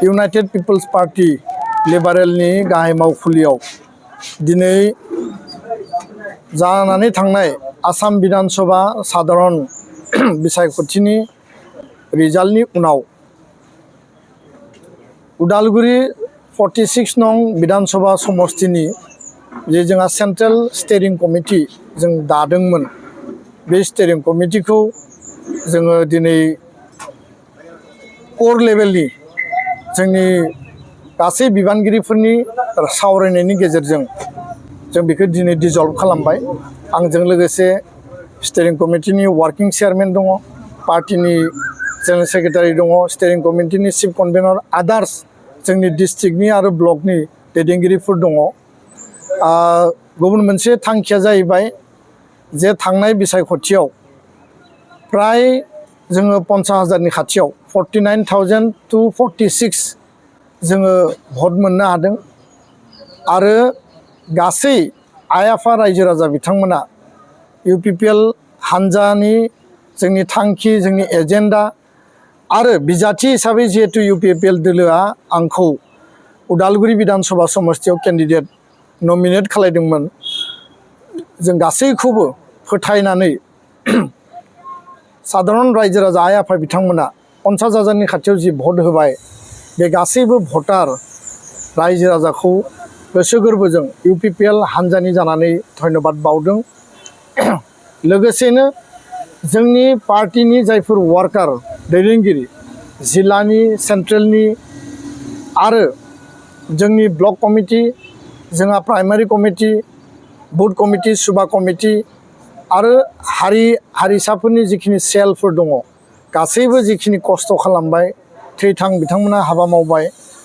United people's party लिबारेलनि गाहाय मावखुलियाव दिनै जानानै थांनाय आसाम विधानसभा साधारन बिसायख'थिनि रिजाल्टनि उनाव उदालगुरि 46 नं विधानसभा समष्टिनि जे जोंहा सेन्ट्रेल स्टेरिं कमिटि जों दादोंमोन बे स्टेरिं कमिटिखौ जोङो दिनै कोर लेभेलनि जोंनि गासै बिबानगिरिफोरनि सावरायनायनि गेजेरजों जों बेखौ दिनै डिजल्भ खालामबाय। आंजों लोगोसे स्टेरिं कमिटिनि वार्किं चेयारमेन दङ, पार्टिनि जेनेरेल सेक्रेटारि दङ, स्टेरिं कमिटिनि चिफ कनभेनर, आदार्स जोंनि डिस्ट्रिक्टनि आरो ब्लकनि दैदेनगिरिफोर दङ। गुबुन मोनसे थांखिया जाहैबाय जे थांनाय बिसायख'थियाव प्राय जोङो 50,000नि खाथियाव 49,246 जोङो भट मोननो हादों आरो गासै आइ आफा रायजो राजा बिथांमोना UPPL हान्जानि जोंनि थांखि, जोंनि एजेन्डा आरो बिजाथि हिसाबै जिहेतु UPPL दोलोआ आंखौ उदालगुरि विधानसभा समष्टियाव केन्डिडेट नमिनेट खालामदोंमोन, जों गासैखौबो फोथायनानै साधारन रायजो राजा आइ आफा बिथांमोना 50,000नि खाथियाव जि भट होबाय बे गासैबो भटार रायजो राजाखौ गोसो गोरबोजों UPPL हान्जानि जानानै धन्यबाद बावदों। लोगोसेनो जोंनि पार्टिनि जायफोर वार्कार दैदेनगिरि जिल्लानि, सेन्ट्रेलनि आरो जोंनि ब्लक कमिटि, जोंहा प्राइमारि कमिटि, बुथ कमिटि, सुबा कमिटि आरो हारिसाफोरनि जिखिनि सेलफोर दङ, गासैबो जिखिनि खस्थ' खालामबाय, थैथां बिथांमोना हाबा मावबाय,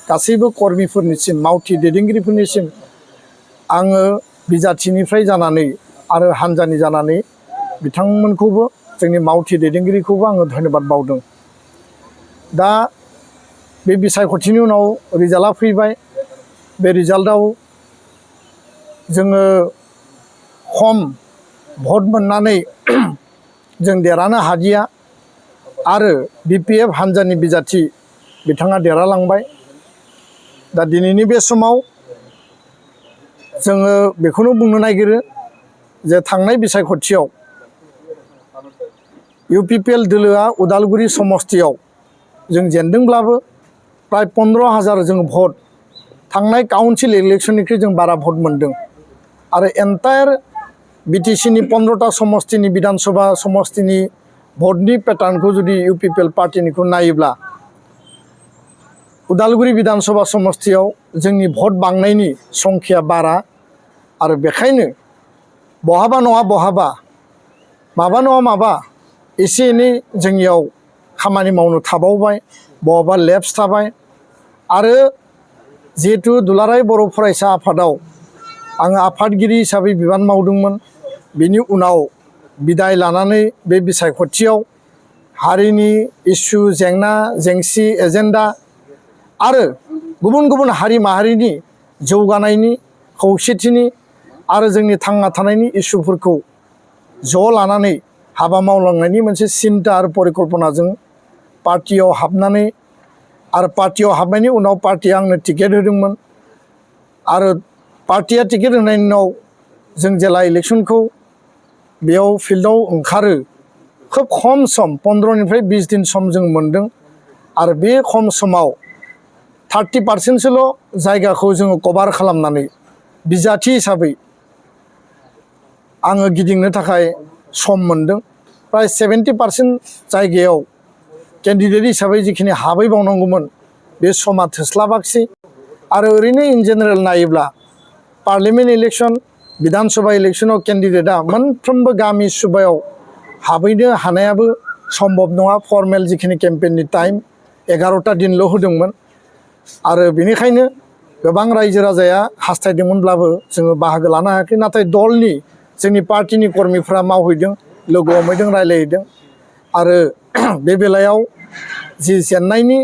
गासैबो कर्मिफोरनिसिम, मावथि दैदेनगिरिफोरनिसिम आङो बिजाथिनिफ्राय जानानै आरो हान्जानि जानानै बिथांमोनखौबो, जोंनि मावथि दैदेनगिरिखौबो आङो धन्यबाद बावदों। दा बे बिसायख'थिनि उनाव रिजाल्टआ फैबाय। बे रिजाल्टआव जोङो खम भट मोननानै जों देरहानो हादिया आरो BPF हान्जानि बिजाथि बिथाङा देरहालांबाय। दा दिनैनि बे समाव जोङो बेखौनो बुंनो नागिरो जे थांनाय बिसायख'थियाव UPPL दोलोआ उदालगुरि समष्टियाव जों जेनदोंब्लाबो प्राय 15,000 जों भट थांनाय काउन्सिल इलेक्शननिख्रुइ जों बारा भट मोनदों आरो एन्टायार BTCनि 15टा समष्टिनि विधानसभा समष्टिनि भटनि पेटार्नखौ जुदि UPPL पार्टिनिखौ नायोब्ला उदालगुरि विधानसभा समष्टियाव जोंनि भट बांनायनि संख्या बारा आरो बेखायनो बहाबा नङा बहाबा, माबा नङा माबा एसे एनै जोंनियाव खामानि मावनो थाबावबाय, बहाबा लेप्स थाबाय आरो जिहेतु दुलाराय बर' फरायसा आफादाव आङो आफादगिरि हिसाबै बिबान मावदोंमोन, बेनि उनाव बिदाय लानानै बे बिसायख'थियाव हारिनि इसु, जेंना जेंसि, एजेन्डा आरो गुबुन गुबुन हारि माहारिनि जौगानायनि, खौसेथिनि आरो जोंनि थांना थानायनि इसुफोरखौ ज' लानानै हाबा मावलांनायनि मोनसे सिन्ता आरो परिकल्पनाजों पार्टियाव हाबनानै आरो पार्टियाव हाबनायनि उनाव पार्टिया आंनो टिकेट होदोंमोन आरो पार्टिया टिकेट होनायनि उनाव जों जेला इलेक्शनखौ बेयाव फिल्डआव ओंखारो, खोब खम सम 15निफ्राय 20 दिन सम जों मोनदों आरो बे खम समाव 30% जायगाखौ जोङो कभार खालामनानै बिजाथि हिसाबै आङो गिदिंनो थाखाय सम मोनदों। प्राय 70% जायगायाव केन्डिडेट हिसाबै जिखिनि हाबैबावनांगौमोन बे समा थोस्लाबाखिसै आरो ओरैनो इन जेनेरेल नायोब्ला पार्लियामेन्ट इलेक्शन, विधानसभा इलेक्शनाव केन्डिडेटआ मोनफ्रोमबो गामि सुबायाव हाबैनो हानायाबो सम्भब नङा। फर्मेल जिखिनि केम्पेइननि टाइम 11टा दिनल' होदोंमोन आरो बेनिखायनो गोबां रायजो राजाया हास्थायदोंमोनब्लाबो जोङो बाहागो लानो हायाखै। नाथाय दलनि जोंनि पार्टिनि कर्मिफ्रा मावहैदों, लोगो हमहैदों, रायलायहैदों आरो बे बेलायाव जि जेननायनि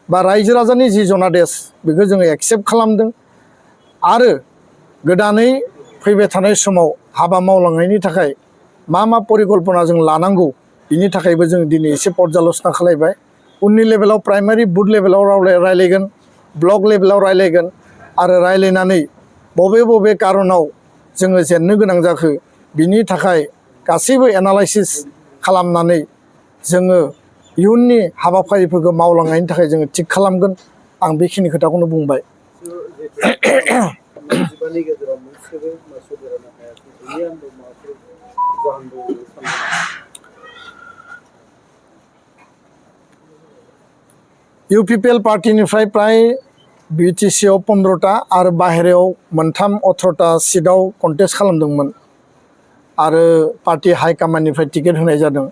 बा रायजो राजानि जि जनादेस बेखौ जोङो एक्सेप्ट खालामदों आरो गोदानै फैबाय थानाय समाव हाबा मावलांनायनि थाखाय मा मा परिकल्पना जों लानांगौ बिनि थाखायबो जों दिनै एसे पर्यालोचना खालामबाय उननि लेभेलाव प्राइमारि बुथ लेभेलाव रायलायगोन ब्लक लेभेलाव रायलायगोन आरो रायलायनानै बबे बबे कारनाव जोङो जेननो गोनां जाखो बिनि थाखाय गासैबो एनालाइसिस खालामनानै जोङो इयुननि हाबाफारिफोरखौ मावलांनायनि थाखाय जोङो थिग खालामगोन आं बेखिनि खोथाखौनो बुंबाय इउपिपिएल पार्टीनिफ्राय प्राय बिटिसि आव 15टा आरो बाहेरायाव मोनथाम 18टा सिटआव कन्टेस्ट खालामदोंमोन आरो पार्टी हाइकमान्डनिफ्राय टिकेट होनाय जादों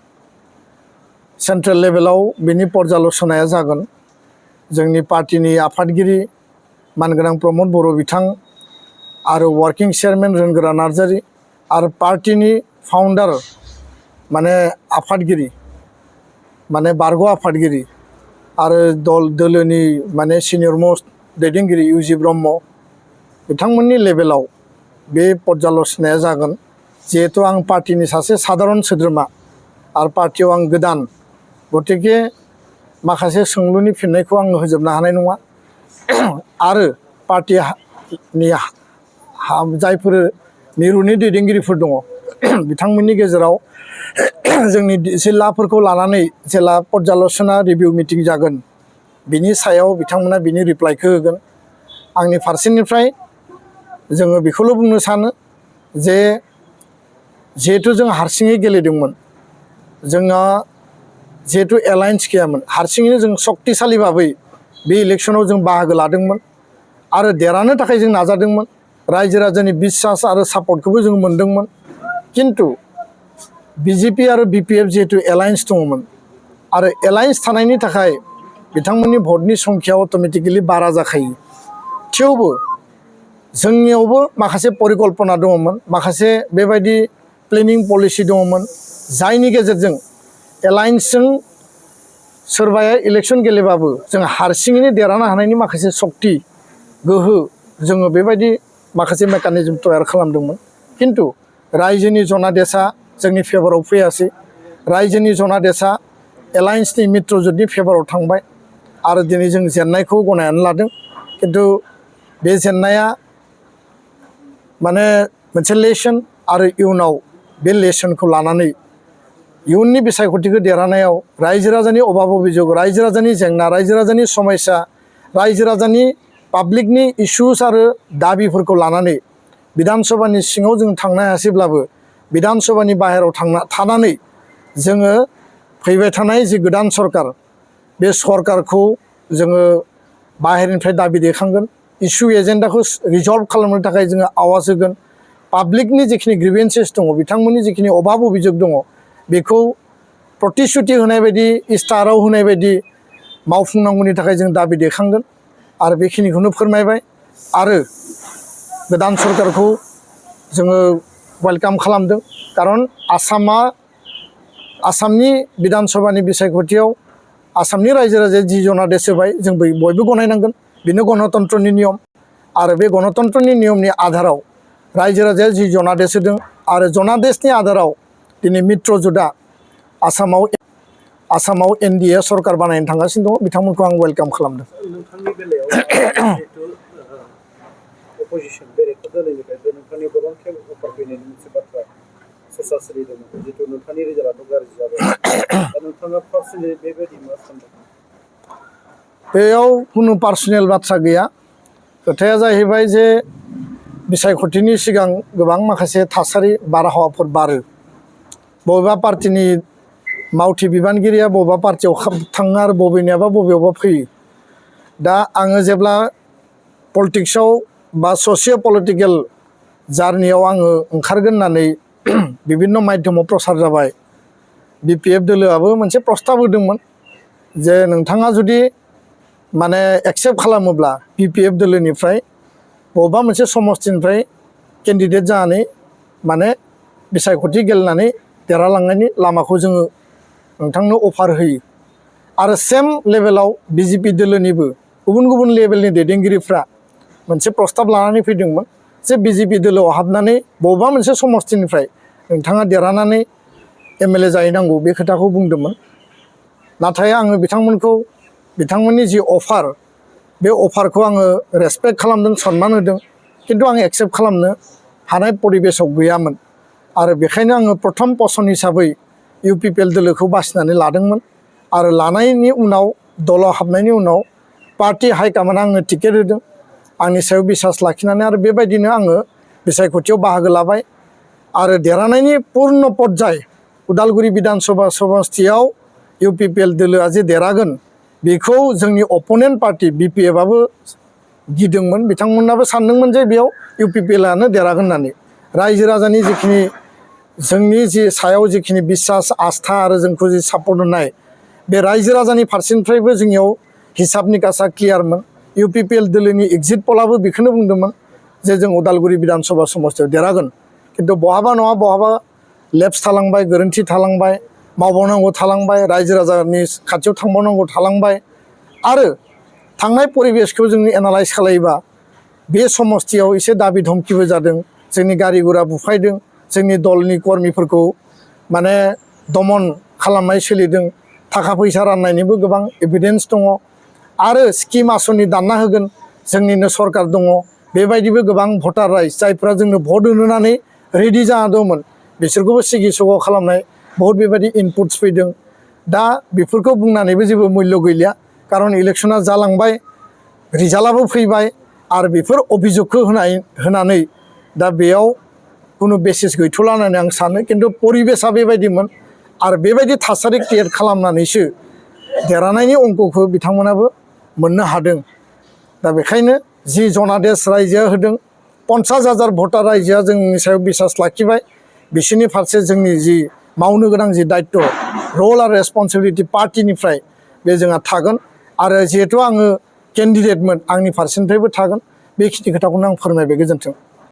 सेन्ट्रेल लेभेलाव बिनि पर्यालोचनाया जागोन जोंनि पार्टीनि आफादगिरि मानगोनां प्रमद बर' बिथां आरो वर्किं चेयारमेन रोनगोरा नार्जारी आरो पार्टीनि फाउन्डार माने आफादगिरि माने बारग' आफादगिरि आरो दोलोनि माने सिनियर मोस्ट दैदेनगिरि इउजि ब्रह्म बिथांमोननि लेभेलाव बे पर्यालोचनाया जागोन जिहेतु आं पार्टीनि सासे साधारन सोद्रोमा आरो पार्टीयाव आं गोदान गतिके माखासे सोंलुनि फिननायखौ आं होजोबनो हानाय नङा आरो पार्टीनि जायफोर मिरुनि दैदेनगिरिफोर दङ बिथांमोननि गेजेराव जोंनि जिल्लाफोरखौ लानानै जेला पर्यालोचना रिभिउ मिटिं जागोन बिनि सायाव बिथांमोना बिनि रिप्लाइखौ होगोन आंनि फारसेनिफ्राय जोङो बेखौल' बुंनो सानो जे जिहेतु जों हारसिङै गेलेदोंमोन जोंहा जिहेतु एलायन्स गैयामोन हारसिङैनो जों शक्तिशाली भाबै बे इलेक्शनाव जों बाहागो लादोंमोन आरो देरहानो थाखाय जों नाजादोंमोन रायजो राजानि बिश्वास आरो सापर्टखौबो जों मोनदोंमोन किन्तु बिजेपि आरो बिपिएफ जिहेतु एलायन्स दङमोन आरो एलायन्स थानायनि थाखाय बिथांमोननि भटनि संख्या अट'मेटिकेलि बारा जाखायो थेवबो जोंनियावबो माखासे परिकल्पना दङमोन माखासे बेबायदि प्लेनिं पलिसि दङमोन जायनि गेजेरजों एलायन्सजों सोरबाया इलेक्शन गेलेबाबो जों हारसिङैनो देरहानो हानायनि माखासे शक्ति गोहो जोङो बेबायदि माखासे मेकानिजम तयार खालामदोंमोन किन्तु रायजोनि जनादेशआ जोंनि फेभराव फैयासै रायजोनि जनादेशआ एलायन्सनि मित्रजोतनि फेभराव थांबाय आरो दिनै जों जेननायखौ गनायनानै लादों किन्तु बे जेननाया माने मोनसे लेसन आरो इयुनाव बे लेसनखौ लानानै इयुननि बिसायख'थिखौ देरहानायाव रायजो राजानि अभाब अभियोग रायजो राजानि जेंना रायजो राजानि समस्या रायजो राजानि पाब्लिकनि इस्युस आरो दाबिफोरखौ लानानै बिधान सभानि सिङाव जों थांनो हायासैब्लाबो बिधान सभानि बाहेराव थानानै जोङो फैबाय थानाय जि गोदान सरकार बे सरकारखौ जोङो बाहेरनिफ्राय दाबि दैखांगोन इस्यु एजेन्डाखौ रिजल्भ खालामनो थाखाय जोङो आवाज होगोन पाब्लिकनि जिखिनि ग्रिभेन्सेस दङ बिथांमोननि जिखिनि अभाब अभियोग दङ बेखौ प्रतिश्रुति होनाय बायदि इस्टाराव होनाय बायदि मावफुंनांगौनि थाखाय जों दाबि दैखांगोन आरो बेखिनिखौनो फोरमायबाय आरो गोदान सरकारखौ जोङो वेलकाम खालामदों कारन आसामनि बिधान सभानि बिसायख'थियाव आसामनि रायजो राजाया जि जनादेश होबाय जों बयबो गनायनांगोन बेनो गणतन्त्रनि नियम आरो बे गणतन्त्रनि नियमनि आधाराव रायजो राजाया जि जनादेश होदों आरो जनादेशनि आधाराव दिनै मित्रजोतआ आसामाव एनडिए सरकार बानायनो थांगासिनो दङ बिथांमोनखौ आं वेलकाम खालामदों नोंथांनि बेलायाव अपोजिशन बेरेखा दोलोनिफ्राय नोंथांनि गोबां खेब अफार फैनायनि मोनसे बाथ्रा चर्चा सोलिदोंमोन जिहेतु नोंथांनि रिजाल्टआथ' गाज्रि जाबाय दा नोंथाङा पार्सनेलि बेबायदि मा सानदों बेयाव खुनु पार्सनेल बाथ्रा गैया खोथाया जाहैबाय जे बिसायख'थिनि सिगां गोबां माखासे थासारि बारहावाफोर बारो बबेबा पार्टीनि मावथि बिबानगिरिया बबेबा पार्टीयाव थाङो आरो बबेनियाबा बबेयावबा फैयो दा आङो जेब्ला पलिटिक्सआव बा ससिय' पलिटिकेल जार्नियाव आङो ओंखारगोन होननानै बिभिन्न माध्यमाव प्रसार जाबाय बिपिएफ दोलोआबो मोनसे प्रस्ताब होदोंमोन जे नोंथाङा जुदि माने एक्सेप्ट खालामोब्ला बिपिएफ दोलोनिफ्राय बबेबा मोनसे समस्तिनिफ्राय केन्डिडेट जानानै माने बिसायख'थि गेलेनानै देरहालांनायनि लामाखौ जोङो नोंथांनो अफार होयो आरो सेम लेभेलाव बिजेपि दोलोनिबो गुबुन गुबुन लेभेलनि दैदेनगिरिफ्रा मोनसे प्रस्ताब लानानै फैदोंमोन जे बिजेपि दोलोआव हाबनानै बबेबा मोनसे समस्तिनिफ्राय नोंथाङा देरहानानै एमएलए जाहैनांगौ बे खोथाखौ बुंदोंमोन नाथाय आङो बिथांमोननि जि अफार बे अफारखौ आङो रेसपेक्ट खालामदों सनमान होदों खिन्थु आं एक्सेप्ट खालामनो हानाय परिबेसाव गैयामोन आरो बेखायनो आङो प्रथम पसन हिसाबै UPPL दोलोखौ बासिनानै लादोंमोन आरो लानायनि उनाव दलाव हाबनायनि उनाव पार्टी हाइकमान्डआ आंनो टिकेट होदों आंनि सायाव बिसास लाखिनानै आरो बेबायदिनो आङो बिसायख'थियाव बाहागो लाबाय आरो देरहानायनि पूर्ण पर्याय उदालगुरि बिधान सभा समस्तियाव UPPL दोलोआ जे देरहागोन बेखौ जोंनि अपोनेन्ट पार्टी BPF आबो गिदोंमोन बिथांमोनाबो सानदोंमोन जे बेयाव UPPL आनो देरहागोन होननानै रायजो राजानि जिखिनि जोंनि जि सायाव जिखिनि बिसास आस्था आरो जोंखौ जि सापर्ट होनाय बे रायजो राजानि फारसेनिफ्रायबो जोंनियाव हिसाब निकासा क्लियारमोन UPPL दोलोनि एग्जिट पलाबो बेखौनो बुंदोंमोन जे जों उदालगुरि बिधान सभा समस्तियाव देरहागोन खिन्थु बहाबा नङा बहाबा लेप्स थालांबाय गोरोन्थि थालांबाय मावबावनांगौ थालांबाय रायजो राजानि खाथियाव थांबावनांगौ थालांबाय आरो थांनाय परिबेसखौ जों एनालाइज खालायोबा बे समस्तियाव एसे दाबि धमकिबो जादों जोंनि गारि गुरा बुफायदों जोंनि दलनि कर्मिफोरखौ माने दमन खालामनाय सोलिदों थाखा फैसा राननायनिबो गोबां एभिडेन्स दङ आरो स्किम आसनि दानना होगोन जोंनिनो सरकार दङ बेबायदिबो गोबां भटार राइज जायफ्रा जोंनो भट होनानै रेडि जाना दंमोन बिसोरखौबो सिगि सग' खालामनाय बहुत बेबायदि इनपुट्स फैदों दा बेफोरखौ बुंनानैबो जेबो मुल्य गैलिया कारन इलेक्शना जालांबाय रिजाल्टआबो फैबाय आरो बेफोर अभियोगखौ होनानै दा बेयाव कुनु बेसिस गैथ'ला होननानै आं सानो खिन्थु परिबेसा बेबायदिमोन आरो बेबायदि थासारि क्रिएट खालामनानैसो देरहानायनि अंकखौ बिथांमोनाबो मोननो हादों दा बेखायनो जि जनादेश रायजोआ होदों 50,000 भटार रायजोआ जोंनि सायाव बिसास लाखिबाय बिसोरनि फारसे जोंनि जि मावनो गोनां जि दायित्व रल आरो रेसपन्सिबिलिटि पार्टीनिफ्राय बे जोंहा थागोन आरो जिहेतु आङो केन्डिडेटमोन आंनि फारसेनिफ्रायबो थागोन बेखिनि खोथाखौनो आं फोरमायबाय गोजोन्थों